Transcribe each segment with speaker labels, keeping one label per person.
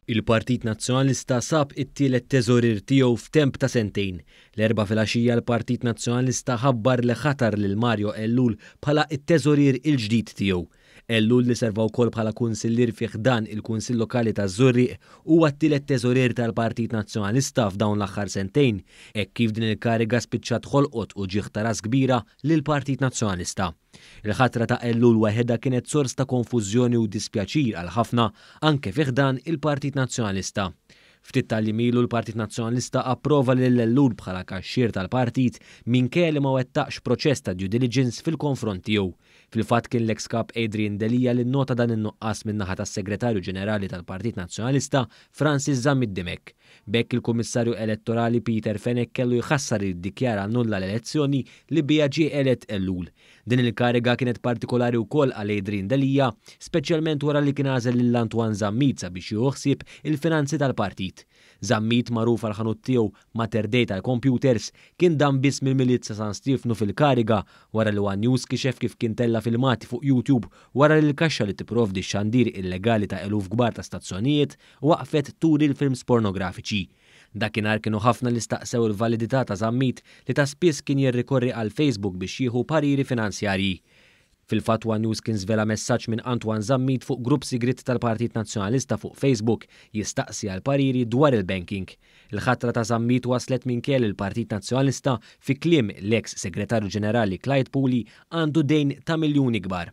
Speaker 1: Il-Partit Nazzjonalista sab it-tielet teżorier tiegħu f'temp ta' sentejn. L-Erbgħa filgħaxija l-Partit Nazzjonalista ħabbar li ħatar lil Mario Ellul bħala t-teżorier il-ġdid tiegħu. Ellul li serva wkoll bħala kunsillier fi ħdan il-Kunsill Lokali taż-Żurrieq huwa t-tielet teżorier tal-Partit Nazzjonalista f'dawn l-aħħar sentejn hekk kif din il-kariga spiċċat ħolqot uġigħ ta' ras kbira lill-Partit Nazzjonalista. Il-ħatra ta' Ellul waħedha kienet sors ta' konfużjoni u dispjaċir għal ħafna anke fi ħdan il-Partit Nazzjonalista. Ftit tal-jiem ilu l-Partit Nazzjonalista approva lil Ellul bħala kaxxier tal-partit minkejja li ma wettaqx proċess ta' due diligence fil-konfront tiegħu. Fil-fatt kien l-eks Kap Adrian Delia li nnota dan in-nuqqas min-naħa tas-Segretarju Ġenerali tal-Partit Nazzjonalista Francis Zammit Dimech. B'hekk il-Kummissarju Elettorali Peter Fenech kellu jħassar u jiddikjara nulla l-elezzjoni li biha ġie elett Ellul. Din il-kariga kienet partikolari wkoll għal Adrian Delia, speċjalment wara li kien għażel lil Antoine Zammit sabiex jieħu ħsieb il-finanzi tal-partit. Zammit, magħruf għall-ħanut tiegħu Mater Dei tal-kompjuters, kien dam biss mill-Milied sa San Stiefnu fil-kariga wara li one News kixef kif kien tella' filmati fuq YouTube wara li l-kaxxa li tipprovdi x-xandir illegali ta' eluf kbar ta' stazzjonijiet waqfet turi l-films pornografiċi. Dakinhar kienu ħafna li staqsew il-validità ta' Zammit li ta' spiss kien jirrikorri għal Facebook biex jieħu pariri finanzjarji. Fil-fatt one News kien żvela messaġġ minn Antoine Zammit fuq grupp sigriet tal-Partit Nazzjonalista fuq Facebook jistaqsi għal pariri dwar il-banking. Il-ħatra ta' Zammit waslet minkejja li l-Partit Nazzjonalista, fi kliem l-eks Segretarju Ġenerali Clyde Puli, għandu dejn ta' miljuni kbar.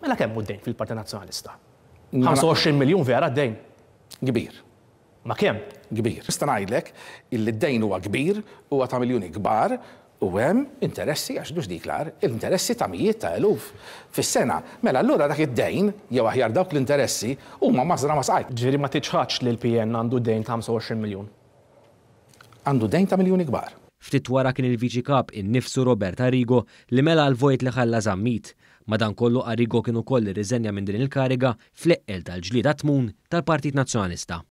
Speaker 2: Mela kemm hu d-dejn fil-Partit Nazzjonalista? 25 miljun vera d-dejn?
Speaker 3: Kbir.
Speaker 2: Ma kemm?
Speaker 3: Kbir. Nista' ngħidlek illi d-dejn huwa kbir, huwa ta' miljuni kbar u hemm interessi, għax mhux dik l-agħar, interessi ta' mijiet ta' eluf fis-sena. Mela allura dak id-dejn, jew aħjar dawk l-interessi, huma mażra ma' saqajk.
Speaker 2: Ġifieri ma tiċħadx li l-PN għandu dejn ta' 25 miljun?
Speaker 3: Għandu dejn ta' miljuni kbar.
Speaker 1: Ftit wara kien il-Viċi Kap innifsu Robert Arrigo li mela l-vojt li ħalla Zammit. Madankollu Arrigo kien ukoll irriżenja minn din il-kariga fl-eqqel tal-ġlied għat-tmun tal-Partit Nazzjonalista.